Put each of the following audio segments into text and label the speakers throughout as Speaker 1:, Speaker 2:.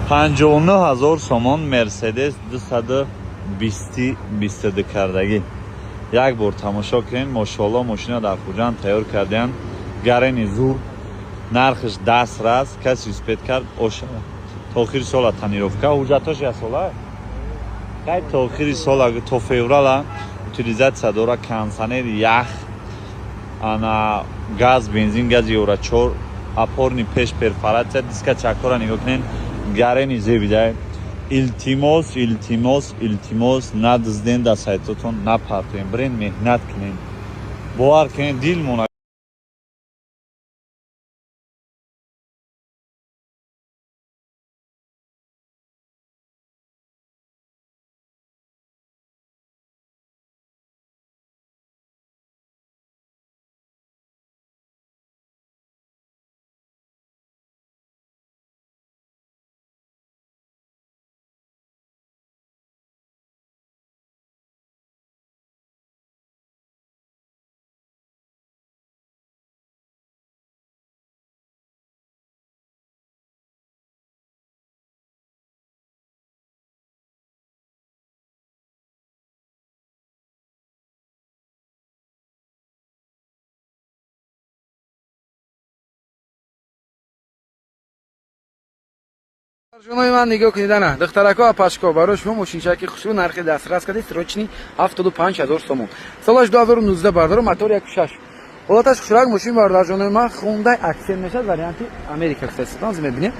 Speaker 1: 59 000 сомон. Мерседес 220 22 кардагӣ, як бор тамошо кунед. Мошоалло, мошина дар Хуҷанд тайёр кардиянд, гарени зур, нархш дастрас. Каси успеть кард, ошава. То охири сола тонировка, ҳуҷҷатош яксола, кай то охири сола, то феврала утилизация дора. Кондиционер ях, ана газ, бензин, гази евро 4, опорный пеш, перфорация, диска, чакора нигоҳ кунед, гарени зебидай. Илтимос, илтимос, илтимос, надизден, дар сайтотон напартоем, бирен меҳнат кунем, бовар кунед, дилмона.
Speaker 2: Ҷонои ман, нигоҳ кунед, ана духтарако, апашко, барои шумо мошинчаки хушрӯ, нархи дастрас кади, срочный, 75 000 сомон. Солаш 2019, бардаро, мотор 1.6, ҳолаташ хушрак мошин, бародарҷонои ман. Хундай Аксент мешавад, варианти Америка кстати мебинем.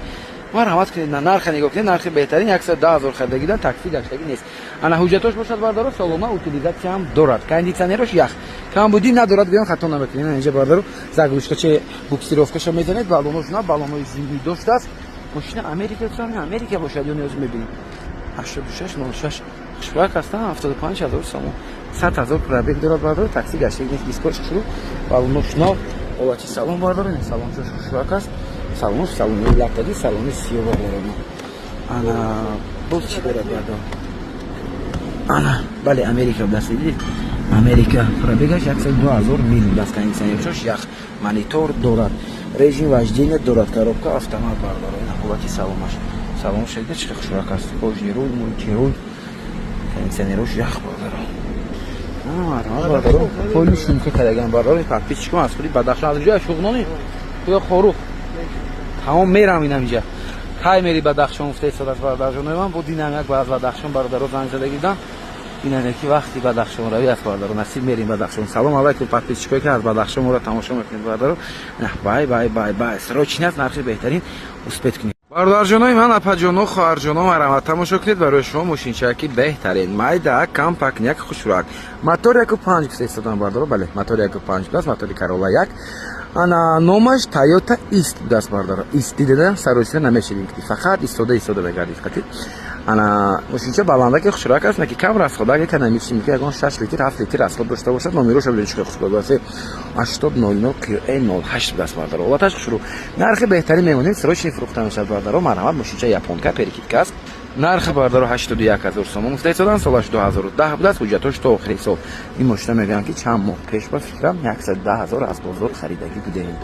Speaker 2: Марҳамат кунед, нарха нигоҳ кунед, нархи беҳтарин, 110 000 харидагидан, такси гаштагӣ нест. Ана ҳуҷҷатош бошад, бардаро, солона утилизация ҳам дорад, кондиционерош ях, камбудӣ надорад, гӯям хато намекунед. Инҷа, бардаро, заглушкаче, буксировкаша мезанед, балонош на балонои зимнӣ доштааст. Мошина Америка, Америка бошад ё ниёз мебинем. 86 06 хушбак ҳастан, 75 000 сомон, 100 000 пробег дорад, бардор, такси гаштаг нест, дискош хушрӯ, балонош нав, ҳолати салон, бардор, салончош хушрак аст, салонош салони латтаги, салони сиё, бардор. Ана боз чӣ дорад, бардор? Ана бале, Америка даст, дидед, Америка, пробегаш 102 000 мил даст, кондиционерчош ях, монитор дорад, режим вождения дорад, коробка автомат, бардор. Ина ҳолати салонаш, салон шеда чӣ хушрак аст, кожаный руль, мультируль, кондиционерош ях, бардор. Бардаро, поли шумка кардаган, бардор. Подписчикон аз худи Бадахшон, аз ҷоя Шуғнони ё Хорух тамом мерам. Инам инҷа кай мери Бадахшон гуфта истодааст, бародарҷонои ман. Бо динам як аз Бадахшон бародаро занг зада гирдам. Инам ки вақти Бадахшон равӣ аст, бародаро, насиб мерим Бадахшон. Салом алайкум, подписчикое ки аз Бадахшон моро тамошо мекунед, бародаро. Бай, бай, бай, бай, срочный аст, нархи беҳтарин, успеть кунед. Бародарҷонои ман, апаҷоно, хоҳарҷоно, марҳамат, тамошо кунед, барои шумо мошинчаки беҳтарин, майда, компактняк, хушрак, мотор 1.5 гуфта истодам, бардаро. Бале, мотор 1.5 будааст, мотори Карола як. Ана номаш Тойота Ист будааст, бардаро. Ист дида саросира намешидем, фақат истода истода мегардид қатид. Ана мошинча баландаки хушрак аст, наки кам расход, агар экономичный, ки ягон 6 литр, 7 литр расход дошта бошад. Номероша бибинед, чӣ хушрак аст, 80 00 QE 08 будааст, бардаро. Ҳолаташ хушрӯ, нархи беҳтарин мемонем, срочный фурӯхта мешавад, бардаро. Марҳамат, мошинча японка, перекидка аст. Нархи, бардаро, 81 000 сомон гуфта истодан, солаш 2010 будааст, ҳуҷҷатош то охири сол. Ин мошина мегӯям, ки чанд моҳ пеш, ба фикрам, 110 000 аз бозор харидагӣ будаем.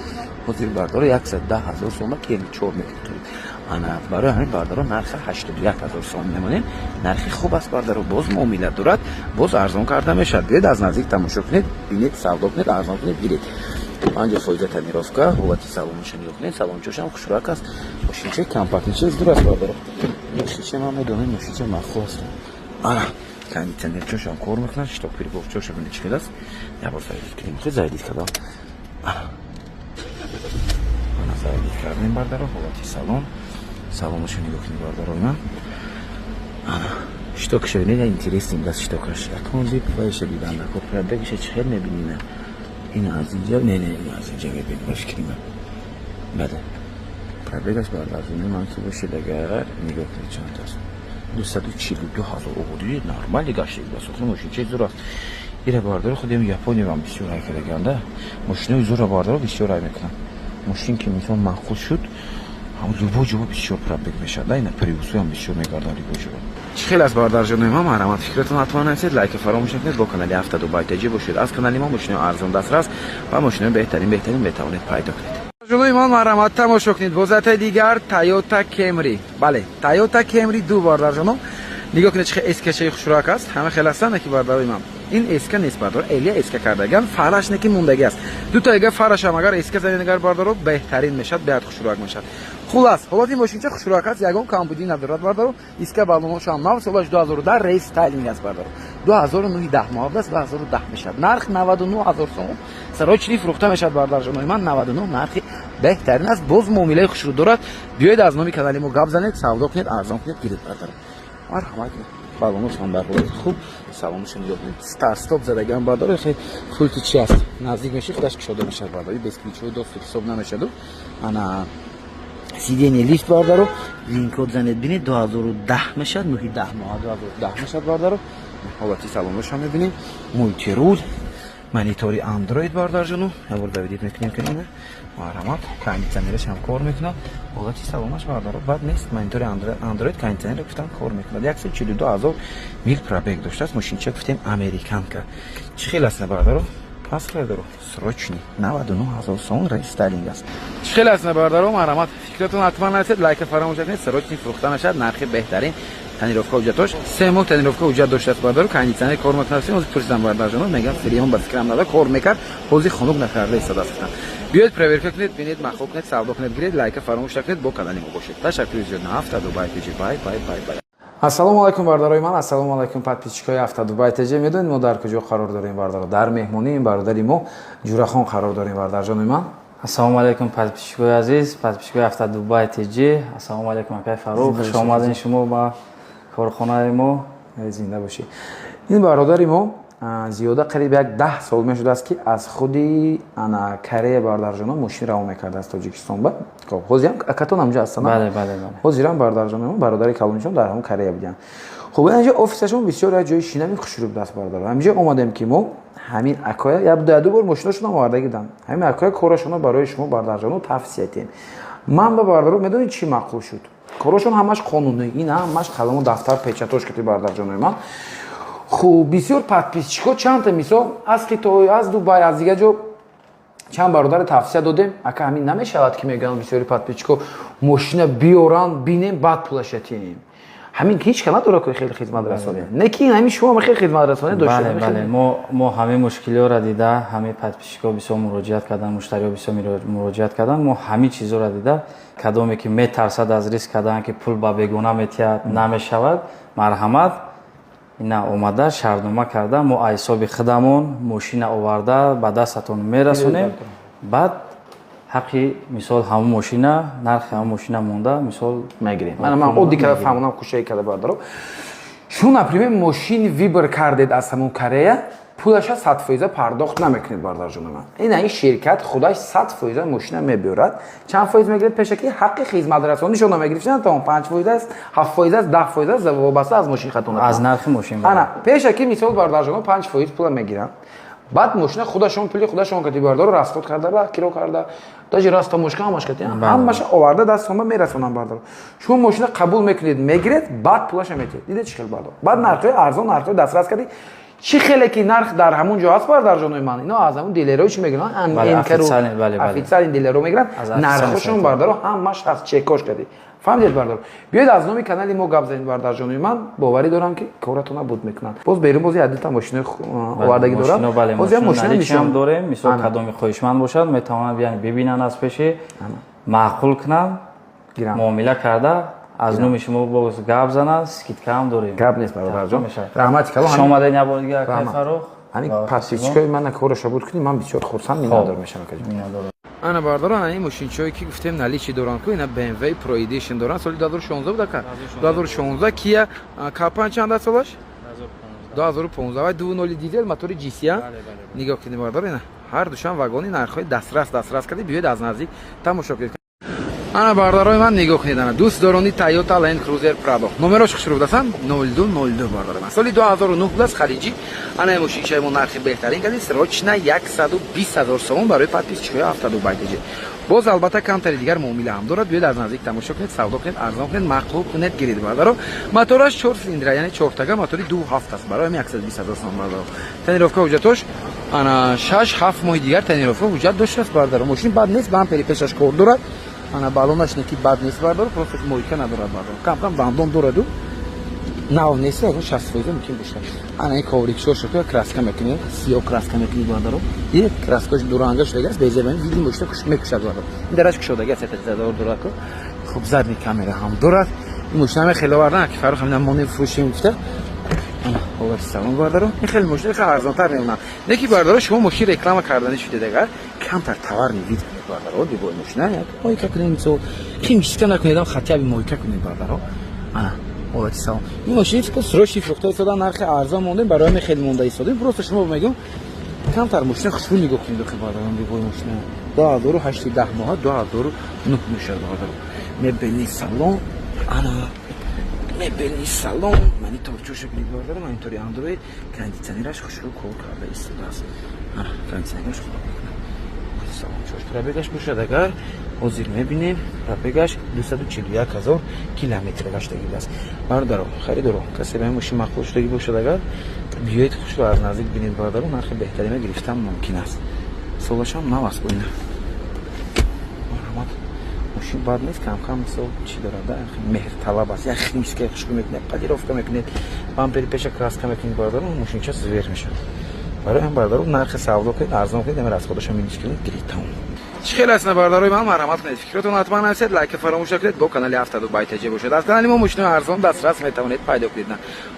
Speaker 2: Ҳозир, бардаро, 110 000 сомон кем чор мекунед. Ана барои ҳамин, бардаро, нархи 81 000 сомон мемонем, нархи хуб аст, бардаро. Боз муомила дорад, боз арзон карда мешавад. Биёед, аз наздик тамошо кунед, бинед, савдо кунед, арзон кунед, гиред. 50 фоиза тонировка. Ҳолати салониша нигоҳ кунед, салончошам хушрак аст. Мошинчаи компактнича зур аст, бардаро. Мошинча ман медонам, мошинча маъқул аст. Ана кондиционерчошам кор мекунад, щиток приборчоша бинед, чӣ хел аст. Як бор заводить кунем, хел заводить кардам, ана заводить кардем, бардаро. Ҳолати салон, салонаша нигоҳ кунед, бардарои ман. Ана щитокаша бинед, интересный даст щитокаш, аконзи вайша дидан нако. Пробегиша чӣ хел мебинина? Ин аз инҷа, не, не, ин аз инҷа мебинем, ба фикри ман. Бале, пробегаш бардарҷони ман ки бошед, агар нигоҳ кунед, чанд аст? 242 000. Оди нормали гаштаг аст. Мошинчаи зур аст. Ира, бардоро, худем Япониям бисёр ҳай кардаганда, мошинои зурра, бардоро, бисёр ҳай мекунам. Мошин ки мисол маъқул шуд, любой ҷо бисёр пробег мешавад. Ина приусоям бисёр мегардад любой ҷо. Чӣ хел аст, бародарҷонои ман? Марҳамат, фикратон ҳатман нависед, лайка фаромӯш накунед, бо канали ҳафтаду байтаҷӣ бошед. Аз канали мо мошинои арзон дастрас ва мошинои беҳтарин, беҳтарин метавонед пайдо кунед. Ҷонои ман, марҳамат, тамошо кунед. Бозатаи дигар Toyota Camry. Бале, Toyota Camry ду, бародарҷоно. Нигоҳ кунед, чӣ эскачаи хушрӯяк аст. Ҳама хел ҳастанд, ки бародарои ман. Ин эска нест, бародар, элия эска кардаган, фараш не ки мондагӣ аст. Дута ага фарашам агар эска занед, агар бародаро, беҳтарин мешавад, беҳад хушрӯяк мешавад. Хулас, ҳолати мошинча хушрӯяк аст, ягон камбудӣ надорад, бародаро. Иска баллоношам нав, солаш 2010, рестайлинг аст, бародаро. 2009 10 моҳ аст, 2010 мешавад. Нарх 99 ҳазор сомон. Срочный фурӯхта мешавад, бародарҷонои ман, 99 нархи беҳтарин аст. Боз муомилаи хушрӯ дорад. Биёед, аз номи канали мо гап занед, савдо кунед, арзон кунед, гиред, бародаро. Марҳамат, баллоношам дар ҳолати хуб, салонашо нигоҳ кунед. Старт-стоп задагиам, бардор, хеле пулти чи аст, наздик меши, худаш кушода мешавад, бардор. Без ключҳои доступ ҳисоб намешаду. Ана сиденье лифт, бардаро, вин-код занед, бинед, 2010 мешавад, 9 10 моҳ 2010 мешавад, бардаро. Ҳолати салонашам мебинем, мультируль, монитори Android, бардарҷону, ябор заведить мекунем, ки ина, марҳамат, кондитсионераш ҳам кор мекунад. Ҳолати салонаш, бардаро, бад нест. Монитори Android, кондитсионер гуфтам, кор мекунад. 142 ҳазор мил пробег доштааст мошинча, гуфтем, американка. Чӣ хел аст, бардаро? Пас харидоро, срочный, 99 ҳазор сомон, рестайлинг аст. Чӣ хел аст, бардаро? Марҳамат, фикратон ҳатман нарасед, лайка фаромӯш накунед. Срочный фурӯхта мешавад, нархи беҳтарин. Тонировка ҳуҷҷатош, 3 моҳ тонировка ҳуҷҷат доштааст, бардаро. Кондитсионер кор мекунад. Ҳозир пурсидам, бардарҷоно, мегам, фириён ба фикрам нада кор мекард, ҳозир хунук накарда истодааст, гуфтам. Биёед, проверка кунед, бинед, маъқул кунед, савдо кунед, гиред. Лайка фаромӯш накунед, бо канали мо бошед. Ташаккури зиёд. Ҳафта Дубай ТЖ. Бай, бай, бай, бай. Ассалому алайкум, бародарои ман, ассалому алайкум, подписчикои Ҳафта Дубай ТЖ. Медонед, мо дар куҷо қарор дорем, бардаро? Дар меҳмонии бародари мо Ҷурахон қарор дорем, бародарҷони ман.
Speaker 3: Ассалому алайкум, подписчикои азиз, подписчикои Ҳафта Дубай ТЖ. Ассалому алайкум, акай Фарух, хуш омадем шумо ба корхонаи мо.
Speaker 2: Зинда бошӣ. Ин бародари мо зиёда қариб як 10 сол мешудааст, ки аз худи ана Корея, бародарҷоно, мошин равон мекард аз Тоҷикистон ба. Ҳозирам акатон ҳамҷо ҳастанд?
Speaker 3: Бале, бале, бале.
Speaker 2: Ҳозирам, бародарҷоно, бародари калонишон дар ҳамон Корея буданд. Хуб, инҷа офисашон бисёр як ҷои шинами хушрӯ будааст, бародар. Ҳаминҷо омадем, ки мо ҳамин акоя як ду бор мошинашон оварда гидам, ҳамин акоя корашонро барои шумо, бародарҷоно, тавсия тиҳем. Ман ба бародаро, медонед, чӣ маъқул шуд? Корашон ҳамаш қонунӣ, ин ҳамаш қаламу дафтар, печатош кати, бародарҷонои ман. Хуб, бисёр подписчикҳо чандта, мисол, аз Хитой, аз Дубай, аз дигар ҷо чанд бародаре тавсия додем. Ака, ҳамин намешавад, ки мегӯянд бисёри подписчикҳо, мошина биёранд, бинем, баъд пулаша тиҳем. Ҳамин ҳеч ка надорад, ки хеле хизматрасонӣ не, ки ҳамин шумо хеле хизматрасонӣ дошта.
Speaker 3: Бале, бале, мо ҳамин мушкилиҳоро дида, ҳамин подписчикҳо бисёр муроҷиат карданд, муштариҳо бисёр муроҷиат карданд. Мо ҳамин чизҳоро дида, кадоме ки метарсад аз риск кардан, ки пул ба бегона метиҳад, намешавад, марҳамат, ина омада, шартнома карда, мо аз ҳисоби худамон мошина оварда ба дастатон мерасонем. Баъд ҳаққи, мисол, ҳамон мошина, нархи ҳамон мошина монда, мисол.
Speaker 2: Мегирем. Ман оддӣ карда фаҳмонам, кушаи карда, бародаро. Шумо, например, мошини выбор кардед аз ҳамон Корея, пулаша 100% пардохт намекунед, бародарҷони ман. Ина ин ширкат худаш 100% мошина мебиёрад. Чанд фоиз мегиред пешакӣ? Ҳаққи хизматрасонишона мегирифт, тамом, 5% аст, 7% аст, 10% аст, вобаста аз мошин хатон.
Speaker 3: Аз нархи мошин.
Speaker 2: Ана пешакӣ, мисол, бародарҷоно, 5% пула мегиранд. Баъд мошина худашон пули худашон кати, бардоро, расход карда, киро карда, даже растаможка ҳамаш кати, ҳамаша оварда дастонба мерасонанд, бардоро. Шумо мошина қабул мекунед, мегиред, баъд пулаша метиҳед. Дидед, чӣ хел, бардор? Баъд нархҳои арзон, нархҳои дастрас кардӣ. Чӣ хеле ки нарх дар ҳамон ҷо ҳаст, бардарҷонои ман, ино аз ҳамон дилерҳо чӣ мегиранд, официальный дилерҳо мегиранд, нархҳошон, бардаро, ҳамаш ҳаст, чекош кардӣ. Фаҳмидед, бардар? Биёед, аз номи канали мо гап занед, бардарҷонои ман. Боварӣ дорам, ки коратона буд мекунанд. Боз берун боз якдута мошинои овардагӣ дорам.
Speaker 3: Мошинаам дорем. Мисол, кадоми хоҳишманд бошад, метавонад биян, бибинанд, аз пеши маъқул кунанд, муомила карда, аз номи шумо боз гап занад, скидкаам дорем.
Speaker 2: Гап нест, бародарҷон, раҳмати калон.
Speaker 3: Хуш омадед як бор дигар, акай Фарух.
Speaker 2: Ҳамин подписчикои мана кораша буд кунӣ, ман бисёр хурсанд, миннатдор мешавам. Ана, бардор, ана ин мошинчое ки гуфтем, наличии доранд ку, ина BMW Pro Edition доранд, соли 2016 буд, ака, 2016. Kia K5 чанд аст солаш? 2015, вай 2.0 дизел, мотори GC. Нигоҳ кунед, бардор, ина ҳар душан вагони, нархҳои дастрас кардӣ. Биёед, аз наздик тамошо кунед. Ана, бародарои ман, нигоҳ кунед, ана дӯстдорони Toyota Land Cruiser Prado, номерош хушрӯ будасан, 0202, бародари ман, соли 2009 будааст, халиҷӣ. Ана ин мошинчаи мо нархи беҳтарин кардӣ, срочно 120 000 сомон барои подписчикҳои Ҳафта Дубай ТЖ. Боз албатта камтари дигар муомила ҳам дорад. Биёед аз наздик тамошо кунед, савдо кунед, арзон кунед, маъқул кунед, гиред бародаро. Мотораш 4 силиндра, яъне 4тага мотори 2.7 аст. Барои ҳамин 120 000 сом бародаро. Тонировка ҳуҷҷатош ана 6-7 моҳи дигар тонировка ҳуҷҷат доштааст бародаро. Мошин бад нест, бампери пешаш кор дорад. Ана балонаш неки бад нест бародаро, просто мойка надорад бародаро. Кам-кам дандон дораду. Нав нест, 60% мумкин бошад. Ана ин коврикшош ки краска мекунед, сиёҳ краска мекунед бародаро. Дидед краскаш дуранга шудагааст, безебани види мошина мекушад бародаро. Ин дараш кушодагааст, сетазадор дорад. Хуб задний камера ҳам дорад. Ин мошина хеле овардан, ки Фаррух ҳамина монем фурӯшем гуфта. Ана ҳолати салон бародаро. Ин хеле мошина хеле арзонтар мемонад. Неки бародаро шумо мошин реклама кардани шудед агар камтар товарный вид кунед бародаро, дибои мошина як мойка кунед, мисол химчистка накунед, ам хотя бы мойка кунед бародаро. Ана ҳолати салон. Ин мошини фикр срочный фурӯхта истода, нархи арзон мондем, барои ҳамин хеле монда истодем. Просто шумо мегӯм камтар мошина хушрӯ нигоҳ кунед охи бародарон, дибои мошина 2008 10 моҳа 2009 мешавад бародаро. Мебельный салон, ана мебельный салон, монитор чӯша кунед бародаро, монитори Android, кондитсионераш хушрӯ кор карда истодааст. Ана кондитсионераш хуб мекунад. Салон чош пробегаш бошад агар ҳозир мебинем, пробегаш 241 000 километр гаштагӣ аст. Бародаро, харидоро, касе ба ин мошин маъқул шудагӣ бошад агар биёед хушро аз наздик бинед бародаро, нархи беҳтарина гирифтан мумкин аст. Солашам нав аст бо ина. Марҳамат, мошин бад нест, кам-кам мисол чӣ дорад, да, меҳрталаб аст. Як химчистка хушрӯ мекунед, полировка мекунед, бампери пеша краска мекунед бародаро, мошинча зверь мешавад. Барои ҳам бародаро нархи савдо кунед, арзон кунед, ҳамин расходаша минус кунед, гиред тамом. Чӣ хел аст бародарои ман, марҳамат кунед, фикротон ҳатман нависед, лайка фаромӯш накунед, бо канали 72 ТЖ бошед. Аз канали мо мошинои арзон дастрас метавонед пайдо кунед.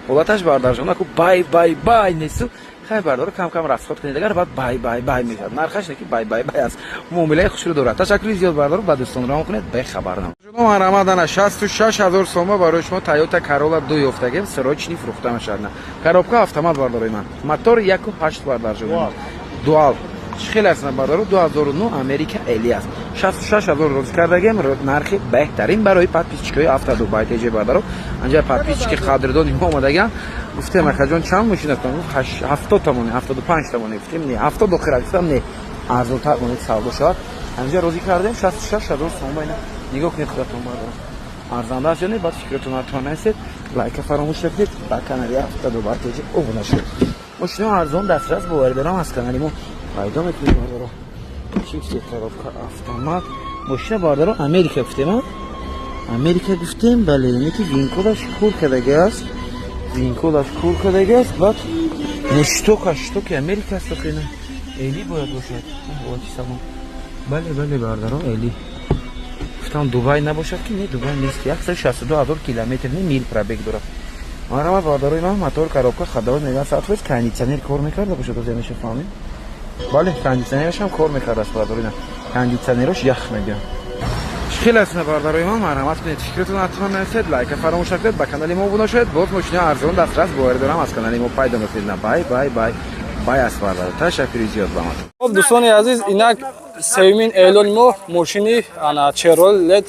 Speaker 2: Ҳолаташ бародарҷон аку бай бай бай несту. Хай бародаро кам-кам расход кунед, агар баъд бай бай бай мешавад. Нархаш неки бай бай бай аст. Муомилаи хушрӯ дорад. Ташаккури зиёд бародаро, ба дӯстон равон кунед, бехабар нам. Марҳамат, ана 66 000 сома барои шумо Toyota Corolla 2 ёфтагем, срочный фурӯхта мешавад. Коробка автомат бародарои ман. Мотор 1.8 бародарҷон. Дуал. Чӣ хеле аст бародаро, 2009 Америка Эли аст. 66 000 розӣ кардагем, нархи беҳтарин барои подписчикои 72 ТЖ бародаро. Анҷа подписчики қадрдони мо омадаган. Гуфтем акаҷон чанд мошин аст? Гуфт 70 томони, 75 томони. Гуфтем не, 70 охир гуфтам не. Арзонтар монед савдо шавад. Анҷа розӣ кардем 66 000 сомон. Ина нигоҳ кунед худатон бародаро. Арзанда аст ё не? Баъд фикротон ҳатман нависед. Лайка фаромӯш накунед, ба канали 72 ТЖ обуна шавед. Мошинои арзон дастрас боварӣ дорам аз канали мо пайдо мекунед бародаро. Чипси коробка автомат. Мошина бародаро Америка гуфтем, Америка гуфтем, бале, неки винкодаш кур кардагааст. Винкодаш кур кардагааст, баъд нештока штоки Америка аст охина. Эли бояд бошад. Ҳолати салом. Бале, бале бародаро, Эли. Гуфтам Дубай набошад ки не, Дубай нест. 162 000 километр не мил пробег дорад. Марҳамат бародарои ман, мотор, коробка, ходовой меган саат фоиз, кондитсионер кор мекарда бошад, оз меша фаҳмем. Бале, кондитсионераш ҳам кор мекардааст бародарои ман. Кондитсионерош ях мегӯям. Чӣ хел аст бародарои ман, марҳамат кунед, фикротон ҳатман нависед, лайка фаромӯш накунед, ба канали мо обуна шавед. Боз мошинаи арзон дастрас боварӣ дорам аз канали мо пайдо мекунед. Бай бай бай бай аст бародаро. Ташаккури зиёд ба ман.
Speaker 4: Хоб дӯстони азиз, инак сеюмин эълони мо мошини ана Chevrolet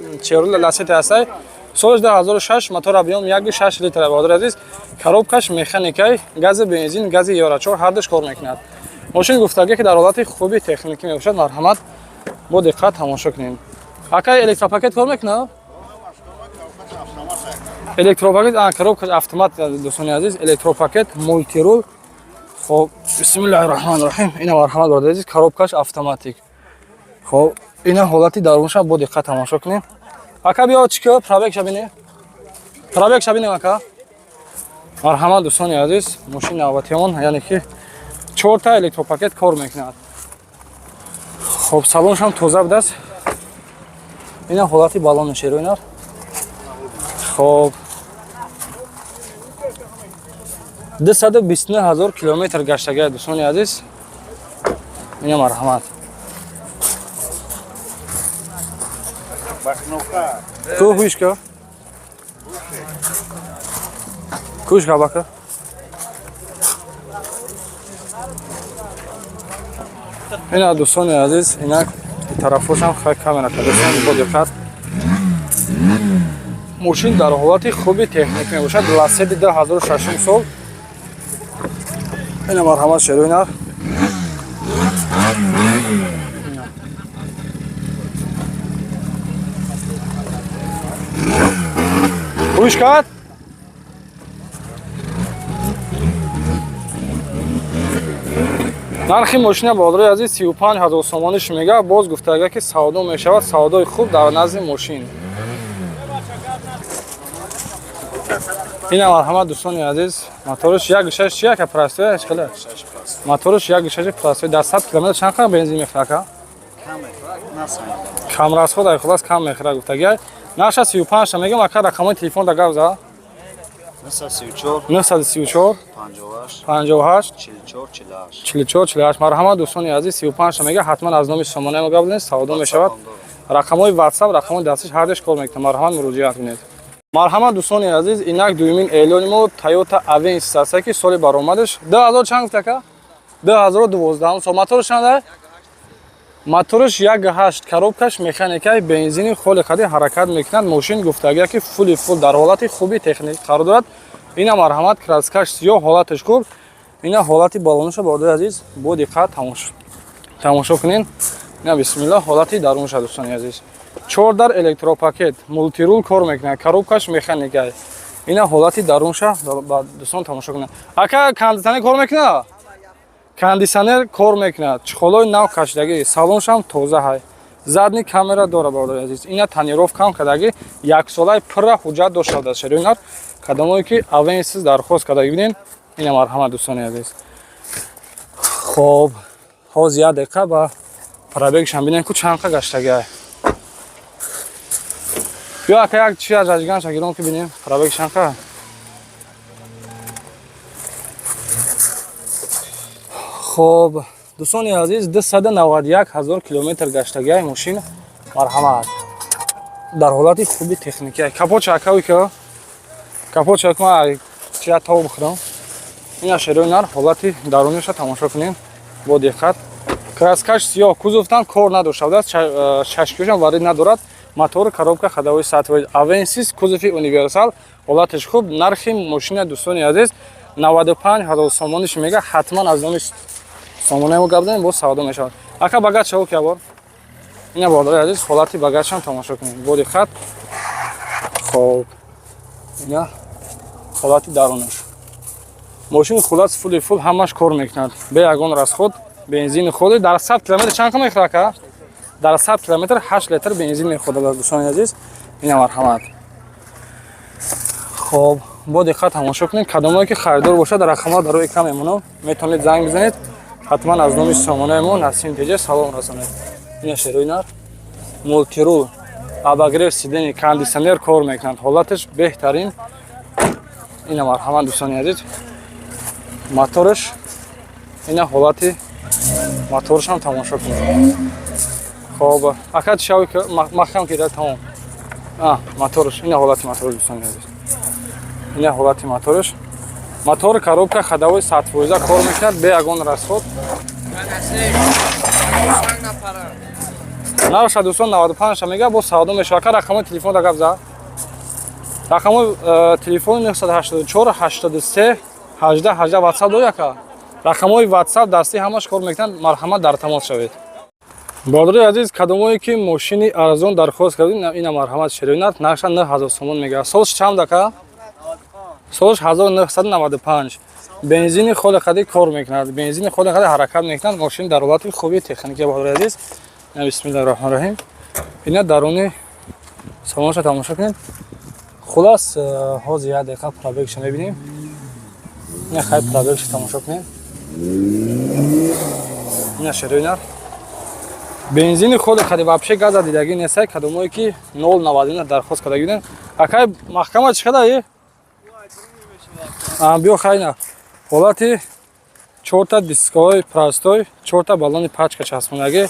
Speaker 4: Lacetti ҳастай. Соли 2006, мотор объем 1.6 литр бародари азиз. Коробкаш механикай, гази бензин, гази Евро 4 ҳардуш кор мекунад. Мошин гуфтагӣ ки дар ҳолати хуби техникӣ мебошад, марҳамат бо диққат тамошо кунем. Акай электропакет кор мекунад? Электропакет, а коробкаш автомат дӯстони азиз, электропакет, мультирул. Хоб, бисмиллаҳи раҳмони раҳим. Ина марҳамат бародари азиз, коробкаш автоматик. Хоб, ина ҳолати дарунша бо диққат тамошо кунем. Ака биё чӣ ки пробегша бинем. Пробегша бинем ака. Марҳамат дӯстони азиз, мошин навбатиён, яъне ки чорта электропакет кор мекунад. Хоб, салоншам тоза будааст. Ина ҳолати балони шероинар. Хоб, 229 000 километр гаштагия дӯстони азиз. Ина марҳамат. Ку хуишка? Кушка бака? Ина дӯстони азиз, инак тарафошам хай камера кардасан бо диққат. Мошин дар ҳолати хуби техникӣ мебошад. Ласеди 2006 сол. Ина марҳамат шероинар. Гӯш кард? Нархи мошина бародарои азиз 35 ҳазор сомониш мега, боз гуфтага ки савдо мешавад, савдои хуб дар назди мошин. Ина марҳамат дӯстони азиз, мотораш 1.6 чи яка простой аст хеле? Мотораш 1.6 простой, дар 100 километр чанд қадр бензин мехӯрад ака? Кам расход ай хулас кам мехӯрад гуфтагӣ. Нарша 35 та мегам ака, рақамҳои телефон да гап за.
Speaker 5: 934
Speaker 4: 934
Speaker 5: 58
Speaker 4: 58
Speaker 5: 44 48.
Speaker 4: 44 48. Марҳамат дӯстони азиз, 35 та мега, ҳатман аз номи сомонаи мо гап занед, савдо мешавад. Рақамҳои WhatsApp, рақамҳои дастиш ҳардеш кор мекунад. Марҳамат муроҷиат кунед. Марҳамат дӯстони азиз, инак дуюмин эълони мо Toyota Avensis аст, ки соли баромадаш 2000 чанд гуфт ака? 2012 сол. Мотораш чанд аст? Мотораш 1.8, коробкаш механикаи, бензини холи қади ҳаракат мекунад. Мошин гуфтагия ки фули фул дар ҳолати хуби техникӣ қарор дорад. Ина марҳамат, краскаш сиёҳ, ҳолаташ хуб. Ина ҳолати балонаша бародари азиз бо диққат тамошо кунед. Ина бисмиллоҳ, ҳолати дарунша дӯстони азиз. 4 дар электропакет, мултирул кор мекунад, коробкаш механикай. Ина ҳолати дарунша дӯстон тамошо кунед. Ака, кондитсионер кор мекунад? Кондитсионер кор мекунад. Чехолои нав кашидагӣ, салоншам тоза ҳай. Задний камера дора бародари азиз. Ина тонировка ҳам кардагӣ, яксолаи пурра ҳуҷҷат дошта дар шарои кадомое ки Avensis дархост кардагӣ бинед. Ина марҳамат дӯстони азиз. Хоб, ҳозир як дақиқа ба пробегшам бинем ку чанд қа гаштагӣ. Биё ака, як чи аз ажганша гиром ки бинем пробег чанд қа. Хоб, дӯстони азиз, 291 ҳазор километр гаштагиай мошин. Марҳамат. Дар ҳолати хуби техникӣ. Капот чакави ки? Капот чакма чия тав бихӯрам. Ина шерои нар, ҳолати даруниша тамошо кунем бо диққат. Краскаш сиёҳ, кузовтан кор надошта будааст, шашкиёшам варид надорад. Мотор, коробка ходовой сатвои Avensis, кузови универсал, ҳолаташ хуб. Нархи мошина дӯстони азиз 95 ҳазор сомониш мега, ҳатман аз номи сомонаи мо гап занем, боз савдо мешавад. Ака, багаж чаво ки бор. Ина бародари азиз, ҳолати багажшам тамошо кунем бо диққат. Хоб, ина ҳолати дарунаш. Мошини хулас фули фул ҳамаш кор мекунад. Бе ягон расход, бензини холи дар 100 километр чанд мехӯрад ака? Дар 100 километр 8 литр бензин мехӯрад дӯстони азиз. Ина марҳамат. Хоб, бо диққат тамошо кунед. Кадомое ки харидор бошад, рақамҳо дар рӯи экран мемонам, метавонед занг бизанед. Ҳатман аз номи сомонаи мо Насим Теҷа салом расонед. Ина шерои нар, мултирул, обогрев сиденья, кондитсионер кор мекунад, ҳолаташ беҳтарин. Ина марҳамат дӯстони азиз, мотораш, ина ҳолати моторашам тамошо кунед. Хоб, ака, чишави махкам кида тамом. Мотораш, ина ҳолати мотораш дӯстони азиз, ина ҳолати мотораш. Мотор, коробка ходовой 100% кор мекунад, бе ягон расход. Нарша дӯстон 95 мега, боз савдо мешавад. Ака, рақамҳои телефон да гап за. Рақамҳои телефони 984 83 18 18. WhatsApp дорӣ, ака? Рақамҳои WhatsApp дастӣ ҳамаш кор мекунанд. Марҳамат, дар тамос шавед. Бародари азиз, кадомое ки мошини арзон дархост кардед, ина марҳамат, шероинат нарша 9000 сомон мега. Солш чанд, ака? Солш 1995. Бензини холи қади кор мекунад, бензини холи қади ҳаракат мекунад. Мошин дар ҳолати хуби техникӣ, бародари азиз. Бисмиллаҳи роҳмани роҳим. Ина даруни салонша тамошо кунед. Хулас, ҳозир як дақиқа пробегша мебинем. Ина хай, пробегша тамошо кунед. Ина шерои нар, бензини холи қади, вообще газа дидагӣ нестай. Кадомое ки 0,99 дархост кардагӣ будем, акай, маҳкама чӣ кадаи? Биё, хайна ҳолати чорта дискҳои простой, чорта баллони пачка часпондагӣ.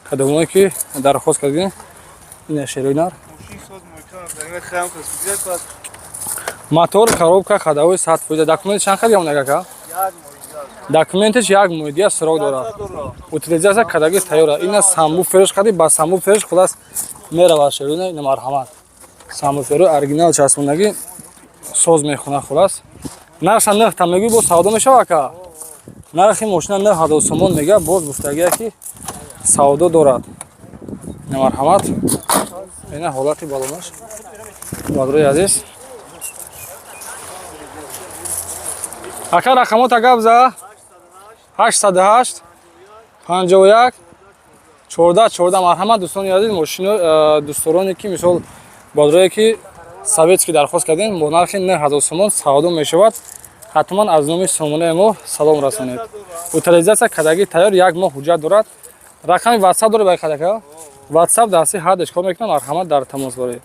Speaker 4: Кадомое ки дархост кардагӣ, ина шерои нар, мотор, коробка ходовой 100%. Документ чанд қад ямонаг, ака? Документаш як моҳ дия срок дорад. Утилизация кадаги тайёра. Ина сабвуферш қади, ба сабвуферш хулас меравад шероина. Ина марҳамат, сабвуферу оригинал часпондагӣ, соз мехона. Хулас, нарша нӯҳта мегӯй, боз савдо мешава, ака. Нархи мошина 9000 сомон мега, боз гуфтагия ки савдо дорад. Ина марҳамат, ина ҳолати балонаш, бародарои азиз. Ака, рақамота гап за. 808 51 14 14. Марҳамат, дӯстони азиз, мошино дӯстдороне ки, мисол, бадрое ки советский дархост кардем, бо нархи 9000 сомон савдо мешавад. Ҳатман аз номи сомонаи мо салом расонед. Утилизация кардагӣ тайёр, як моҳ ҳуҷҷат дорад. Рақами ватсап доред? Бай, хадака ватсап дасти ҳардеш кор мекунам. Марҳамат, дар тамос боред.